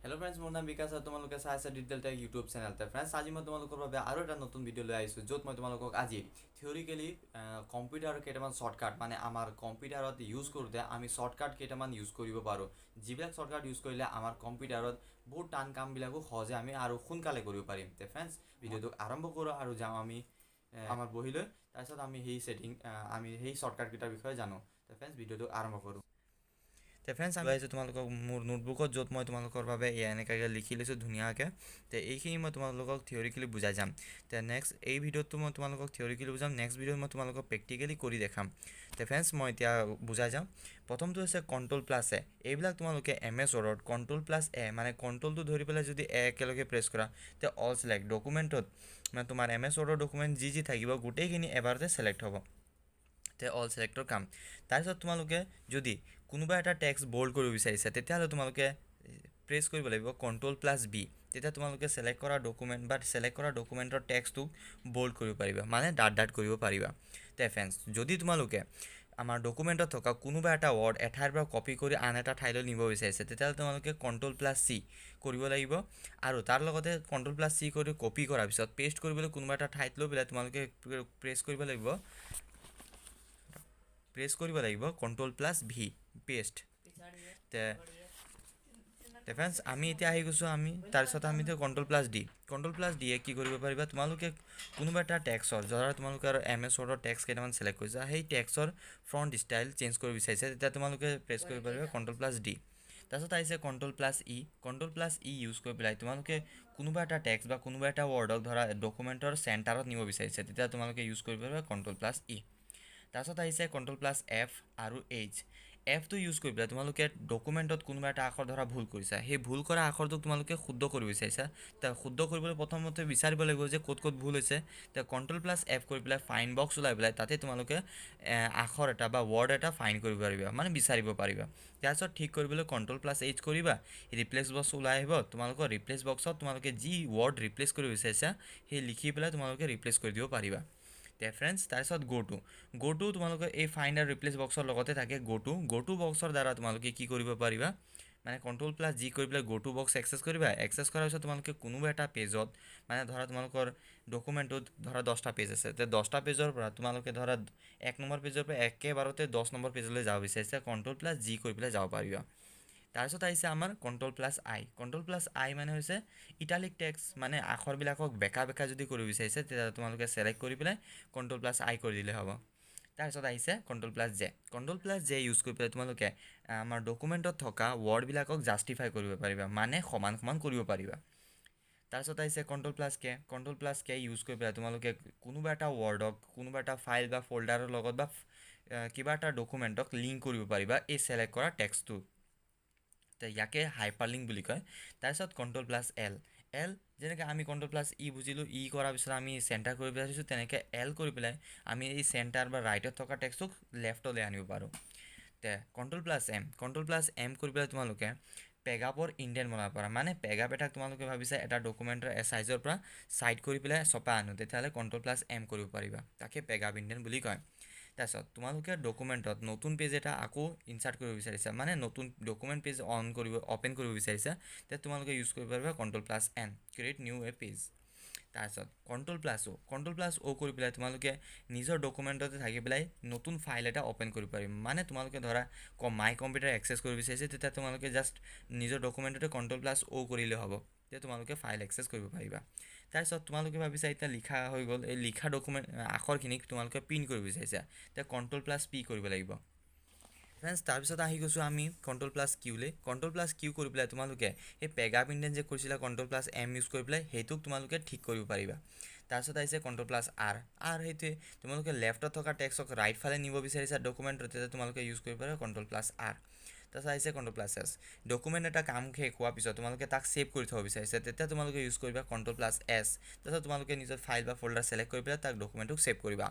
Hello' friends, মোৰ নাম বিকাশ আৰু তোমালোকে চাই আছা ডিজিটেল টেক ইউটিউব চেনেলতে। ফ্ৰেণ্ডছ, আজি মই তোমালোকৰ বাবে আৰু এটা নতুন ভিডিঅ' লৈ আহিছোঁ, য'ত মই তোমালোকক আজি থিয়ৰিকেলি কম্পিউটাৰৰ কেইটামান শ্বৰ্টকাট, মানে আমাৰ কম্পিউটাৰত ইউজ কৰোঁতে আমি শ্বৰ্টকাট কেইটামান ইউজ কৰিব পাৰোঁ, যিবিলাক শ্বৰ্টকাট ইউজ কৰিলে আমাৰ কম্পিউটাৰত বহুত টান কামবিলাকো সহজে আমি আৰু সোনকালে কৰিব পাৰিম। তে ফ্ৰেণ্ডছ, ভিডিঅ'টোক আৰম্ভ কৰোঁ আৰু যাওঁ আমি আমাৰ বহিলৈ। তাৰপিছত আমি সেই ছেটিং, আমি সেই শ্বৰ্টকাটকেইটাৰ বিষয়ে জানো। তে ফ্ৰেণ্ডছ, ভিডিঅ'টো আৰম্ভ কৰোঁ। তে ফ্ৰেণ্ডছ, আমি আহিছোঁ তোমালোকক মোৰ নোটবুকত, য'ত মই তোমালোকৰ বাবে এয়া এনেকুৱাকৈ লিখি লৈছোঁ ধুনীয়াকৈ। তে এইখিনি মই তোমালোকক থিয়ৰিকেলি বুজাই যাম। তে নেক্সট এই ভিডিঅ'টো মই তোমালোকক থিয়ৰিকেলি বুজাম, নেক্সট ভিডিঅ'ত মই তোমালোকক প্ৰেক্টিকেলি কৰি দেখাম। তে ফ্ৰেণ্ডছ, মই এতিয়া বুজাই যাম। প্ৰথমটো হৈছে কণ্ট্ৰল প্লাছ এ। এইবিলাক তোমালোকে এম এছ ৱৰ্ডত কণ্ট্ৰল প্লাছ এ, মানে কণ্ট্ৰলটো ধৰি পেলাই যদি এ একেলগে প্ৰেছ কৰা, তে অল চিলেক্ট ডকুমেণ্টত, মানে তোমাৰ এম এছ ৱৰ্ডৰ ডকুমেণ্ট যি যি থাকিব গোটেইখিনি এবাৰতে চিলেক্ট হ'ব। তে অল চিলেক্টৰ কাম। তাৰপিছত তোমালোকে যদি কোনোবা এটা টেক্সট বল্ড কৰিব বিচাৰিছা, তেতিয়াহ'লে তোমালোকে প্ৰেছ কৰিব লাগিব কণ্ট্ৰল প্লাছ বি। তেতিয়া তোমালোকে চিলেক্ট কৰা ডকুমেণ্ট বা চিলেক্ট কৰা ডকুমেণ্টৰ টেক্সটোক বল্ড কৰিব পাৰিবা, মানে ডাট ডাট কৰিব পাৰিবা। তে ফ্ৰেণ্ডছ, যদি তোমালোকে আমাৰ ডকুমেণ্টত থকা কোনোবা এটা ৱৰ্ড এঠাইৰ পৰা কপি কৰি আন এটা ঠাইলৈ নিব বিচাৰিছে, তেতিয়াহ'লে তোমালোকে কণ্ট্ৰল প্লাছ চি কৰিব লাগিব। আৰু তাৰ লগতে কণ্ট্ৰল প্লাছ চি কৰি কপি কৰাৰ পিছত পেষ্ট কৰিবলৈ কোনোবা এটা ঠাইত লৈ পেলাই তোমালোকে প্ৰেছ কৰিব লাগিব কণ্ট্ৰল প্লাছ ভি, পেষ্ট। তে ফ্ৰেণ্ডছ, আমি এতিয়া আহি গৈছোঁ আমি তাৰপিছত আমি এতিয়া control plus D. Control plus ডিয়ে কি কৰিব পাৰিবা? তোমালোকে কোনোবা এটা টেক্সৰ, ধৰা তোমালোকে এম এছ ৱৰ্ডৰ টেক্স কেইটামান চিলেক্ট কৰিছা, সেই টেক্সৰ ফ্ৰণ্ট ষ্টাইল চেঞ্জ কৰিব বিচাৰিছা, তেতিয়া তোমালোকে প্ৰেছ কৰিব পাৰিবা কণ্ট্ৰল প্লাছ ডি। তাৰপিছত আহিছে কণ্ট্ৰল প্লাছ ই। কণ্ট্ৰল প্লাছ ই ইউজ কৰি পেলাই তোমালোকে কোনোবা এটা টেক্সট বা কোনোবা এটা ৱৰ্ডক ধৰা ডকুমেণ্টৰ চেণ্টাৰত নিব বিচাৰিছা, তেতিয়া তোমালোকে ইউজ কৰিব পাৰিবা কণ্ট্ৰল প্লাছ ই। তাৰপিছত আহিছে কণ্ট্ৰল প্লাছ এফ আৰু এইচ। এফটো ইউজ কৰি পেলাই তোমালোকে ডকুমেণ্টত কোনোবা এটা আখৰ ধৰা ভুল কৰিছা, সেই ভুল কৰা আখৰটোক তোমালোকে শুদ্ধ কৰিব বিচাৰিছা। তে শুদ্ধ কৰিবলৈ প্ৰথমতে বিচাৰিব লাগিব যে ক'ত ক'ত ভুল হৈছে। তে কণ্ট্ৰল প্লাছ এফ কৰি পেলাই ফাইণ্ড বক্স ওলাই পেলাই তাতে তোমালোকে আখৰ এটা বা ৱৰ্ড এটা ফাইণ্ড কৰিব পাৰিবা, মানে বিচাৰিব পাৰিবা। তাৰপিছত ঠিক কৰিবলৈ কণ্ট্ৰল প্লাছ এইচ কৰিবা, ৰিপ্লেচ বক্স ওলাই আহিব। তোমালোকৰ ৰিপ্লেচ বক্সত তোমালোকে যি ৱৰ্ড ৰিপ্লেচ কৰিব বিচাৰিছা, সেই লিখি পেলাই তোমালোকে ৰিপ্লেচ কৰি দিব পাৰিবা। তে ফ্ৰেণ্ডছ, তাৰপিছত গ' টু। গ' টু তোমালোকে এই ফাইণ্ড আৰু ৰিপ্লেচ বক্সৰ লগতে থাকে গ' টু। গ' টু বক্সৰ দ্বাৰা তোমালোকে কি কৰিব পাৰিবা? মানে কণ্ট্ৰল প্লাছ জি কৰি পেলাই গ' টু বক্স এক্সেছ কৰিবা। এক্সেছ কৰাৰ পিছত তোমালোকে কোনোবা এটা পেজত, মানে ধৰা তোমালোকৰ ডকুমেণ্টটোত ধৰা 10টা পেজ আছে, তে 10টা পেজৰ পৰা তোমালোকে ধৰা 1 নম্বৰ পেজৰ পৰা একেবাৰতে 10 নম্বৰ পেজলৈ যাব বিচাৰিছা, কণ্ট্ৰল প্লাছ জি কৰি পেলাই যাব পাৰিবা। তাৰপিছত আহিছে আমাৰ কণ্ট্ৰল প্লাছ আই। কণ্ট্ৰল প্লাছ আই মানে হৈছে ইটালিক টেক্সট, মানে আখৰবিলাকক বেকা বেকা যদি কৰিব বিচাৰিছে, তেতিয়া তোমালোকে ছেলেক্ট কৰি পেলাই কণ্ট্ৰল প্লাছ আই কৰি দিলে হ'ব। তাৰপিছত আহিছে control plus J. Control plus J use কৰি পেলাই তোমালোকে আমাৰ ডকুমেণ্টত থকা ৱৰ্ডবিলাকক জাষ্টিফাই কৰিব পাৰিবা, মানে সমান সমান কৰিব পাৰিবা। তাৰপিছত আহিছে কণ্ট্ৰল প্লাছ কে। কণ্ট্ৰল প্লাছ কে ইউজ কৰি পেলাই তোমালোকে কোনোবা এটা ৱৰ্ডক কোনোবা এটা ফাইল বা ফ'ল্ডাৰৰ লগত বা কিবা এটা ডকুমেণ্টক লিংক কৰিব পাৰিবা এই ছেলেক্ট কৰা টেক্সটটো। ইয়াকে হাইপাৰ লিংক বুলি কয়। তাৰপিছত কণ্ট্ৰল প্লাছ এল। এল যেনেকৈ আমি কণ্ট্ৰল প্লাছ ই বুজিলোঁ, ই কৰাৰ পিছত আমি চেণ্টাৰ কৰিব বিচাৰিছোঁ, তেনেকৈ এল কৰি পেলাই আমি এই চেণ্টাৰ বা ৰাইটত থকা টেক্সটোক লেফ্টলৈ আনিব পাৰোঁ। তে control plus M. Control plus M কৰি পেলাই তোমালোকে পেগাপৰ ইণ্ডেণ্ট বনাব পাৰা, মানে পেগাপ এটাক তোমালোকে ভাবিছা এটা ডকুমেণ্টৰ চাইজৰ পৰা ছাইড কৰি পেলাই চপাই আনো, তেতিয়াহ'লে কণ্ট্ৰল প্লাছ এম কৰিব পাৰিবা। তাকে পেগাপ ইণ্ডেণ্ট বুলি কয়। তাৰপিছত তোমালোকে ডকুমেণ্টত নতুন পেজ এটা আকৌ ইনচাৰ্ট কৰিব বিচাৰিছা, মানে নতুন ডকুমেণ্ট পেজ অন কৰিব, অ'পেন কৰিব বিচাৰিছা, তেতিয়া তোমালোকে ইউজ কৰিব পাৰিবা control plus N, create new a page. তাৰপিছত কণ্ট্ৰল প্লাছ অ'। কণ্ট্ৰল প্লাছ অ' কৰি পেলাই তোমালোকে নিজৰ ডকুমেণ্টতে থাকি পেলাই নতুন ফাইল এটা অ'পেন কৰিব পাৰিবা। মানে তোমালোকে ধৰা মাই কম্পিউটাৰ এক্সেছ কৰিব বিচাৰিছে, তেতিয়া তোমালোকে জাষ্ট নিজৰ ডকুমেণ্টতে কণ্ট্ৰল প্লাছ অ' কৰিলে হ'ব, তেতিয়া তোমালোকে ফাইল এক্সেছ কৰিব পাৰিবা। তাৰপিছত তোমালোকে ভাবিছা এতিয়া লিখা হৈ গ'ল, এই লিখা ডকুমেণ্ট আখৰখিনিক তোমালোকে প্ৰিণ্ট কৰিব বিচাৰিছা, তেতিয়া কণ্ট্ৰল প্লাছ পি কৰিব লাগিব। ফ্ৰেণ্ডছ, তাৰপিছত আহি গৈছোঁ আমি কণ্ট্ৰল প্লাছ কিউলৈ। কণ্ট্ৰল প্লাছ কিউ কৰি পেলাই তোমালোকে এই পেগাপ ইণ্ডেণ্ট যে কৰিছিলা কণ্ট্ৰল প্লাছ এম ইউজ কৰি পেলাই, সেইটোক তোমালোকে ঠিক কৰিব পাৰিবা। তাৰপিছত আহিছে কণ্ট্ৰল প্লাছ আৰ। আৰ সেইটোৱে, তোমালোকে লেফ্টত থকা টেক্সটক ৰাইট ফালে নিব বিচাৰিছা ডকুমেণ্টত, তেতিয়া তোমালোকে ইউজ কৰিব পাৰিবা কণ্ট্ৰল প্লাছ আৰ। তাৰপিছত আহিছে কণ্ট্ৰল প্লাছ এছ। ডকুমেণ্ট এটা কাম শেষ হোৱাৰ পিছত তোমালোকে তাক ছেভ কৰি থ'ব বিচাৰিছা, তেতিয়া তোমালোকে ইউজ কৰিবা কণ্ট্ৰল প্লাছ এছ। তাৰপিছত তোমালোকে নিজৰ ফাইল বা ফ'ল্ডাৰ ছেলেক্ট কৰি পেলাই তাক ডকুমেণ্টটোক ছেভ কৰিবা।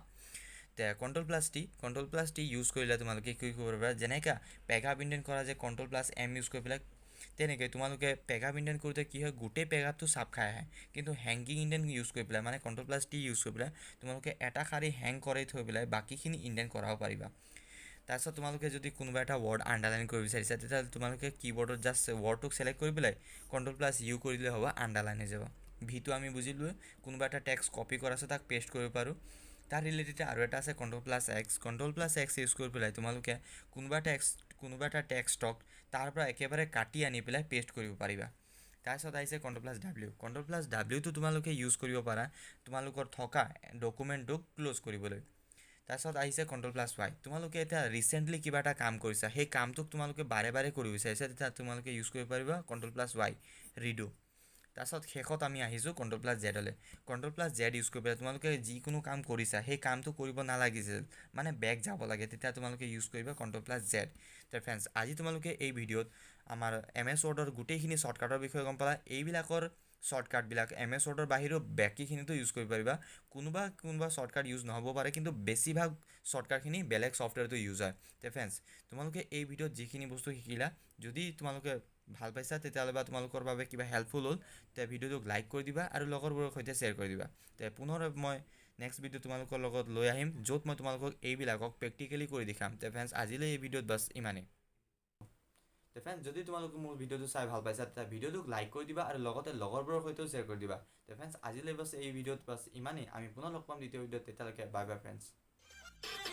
তে control plus T. Control plus T use কৰিলে তোমালোকে কি কৰিব পাৰিবা? যেনেকৈ পেগাপ ইণ্ডেণ্ট কৰা যে কণ্ট্ৰল প্লাছ এম ইউজ কৰি পেলাই, তেনেকৈ তোমালোকে পেগাপ ইণ্ডেণ্ট কৰোঁতে কি হয়, গোটেই পেগাপটো চাপ খাই আহে। কিন্তু হেংগিং ইণ্ডেণ্ট ইউজ কৰি পেলাই, মানে কণ্ট্ৰল প্লাছ টি ইউজ কৰি পেলাই তোমালোকে এটা শাৰী হেং কৰাই থৈ পেলাই বাকীখিনি ইণ্ডেণ্ট কৰাব পাৰিবা। তাৰপিছত তোমালোকে যদি কোনোবা এটা ৱৰ্ড আণ্ডাৰলাইন কৰিব বিচাৰিছা, তেতিয়াহ'লে তোমালোকে কীবৰ্ডত জাষ্ট ৱৰ্ডটোক ছিলেক্ট কৰি পেলাই কণ্ট্ৰল প্লাছ ইউ কৰি দিলে হ'ব, আণ্ডাৰলাইন হৈ যাব। ভিটো আমি বুজিলোৱে, কোনোবা এটা টেক্সট কপি কৰা আছে তাক পেষ্ট কৰিব পাৰোঁ। তাৰ ৰিলেটেড আৰু এটা আছে control plus X. Control plus X use কৰি পেলাই তোমালোকে কোনোবা এটা টেক্সটক তাৰ পৰা একেবাৰে কাটি আনি পেলাই পেষ্ট কৰিব পাৰিবা। তাৰপিছত আহিছে control plus W. Control plus ডাব্লিউটো তোমালোকে ইউজ কৰিব পাৰা তোমালোকৰ থকা ডকুমেণ্টটোক ক্ল'জ কৰিবলৈ। তাৰপিছত আহিছে কণ্ট্ৰল প্লাছ ৱাই। তোমালোকে এতিয়া ৰিচেণ্টলি কিবা এটা কাম কৰিছা, সেই কামটোক তোমালোকে বাৰে বাৰে কৰিব বিচাৰিছা, তেতিয়া তোমালোকে ইউজ কৰিব পাৰিবা কণ্ট্ৰল প্লাছ ৱাই, ৰিডু। তাৰপিছত শেষত আমি আহিছোঁ কণ্ট্ৰল প্লাছ জেডলৈ। কণ্ট্ৰল প্লাছ জেড ইউজ কৰি পেলাই তোমালোকে যিকোনো কাম কৰিছা সেই কামটো কৰিব নালাগিছিল, মানে বেক যাব লাগে, তেতিয়া তোমালোকে ইউজ কৰিবা কণ্ট্ৰল প্লাছ জেড। তে ফ্ৰেণ্ডছ, আজি তোমালোকে এই ভিডিঅ'ত আমাৰ এম এছ ৱৰ্ডৰ গোটেইখিনি শ্বৰ্টকাটৰ বিষয়ে গম পালা। এইবিলাকৰ শ্বৰ্টকাটবিলাক এম এছ ৱৰ্ডৰ বাহিৰেও বাকীখিনিতো ইউজ কৰিব পাৰিবা। কোনোবা কোনোবা শ্বৰ্টকাট ইউজ নহ'ব পাৰে, কিন্তু বেছিভাগ শ্বৰ্টকাটখিনি বেলেগ ছফ্টৱেৰতো ইউজ হয়। তে ফ্ৰেণ্ডছ, তোমালোকে এই ভিডিঅ'ত যিখিনি বস্তু শিকিলা, যদি তোমালোকে ভাল পাইছা তেতিয়াহ'লে বা তোমালোকৰ বাবে কিবা হেল্পফুল হ'ল, তে ভিডিঅ'টোক লাইক কৰি দিবা আৰু লগৰবোৰৰ সৈতে শ্বেয়াৰ কৰি দিবা। তে পুনৰ মই নেক্সট ভিডিঅ' তোমালোকৰ লগত লৈ আহিম, য'ত মই তোমালোকক এইবিলাকক প্ৰেক্টিকেলি কৰি দেখাম। তে ফ্ৰেণ্ডছ, আজিলৈ এই ভিডিঅ'ত বাছ ইমানেই। তে ফ্ৰেণ্ডছ, যদি তোমালোকে মোৰ ভিডিঅ'টো চাই ভাল পাইছা তেতিয়া ভিডিঅ'টোক লাইক কৰি দিবা আৰু লগতে লগৰবোৰৰ সৈতেও শ্বেয়াৰ কৰি দিবা। তে ফ্ৰেণ্ডছ, আজিলৈ বাছ এই ভিডিঅ'ত বাছ ইমানেই। আমি পুনৰ লগ পাম দ্বিতীয় ভিডিঅ'ত, তেতিয়ালৈকে বাই বাই ফ্ৰেণ্ডছ।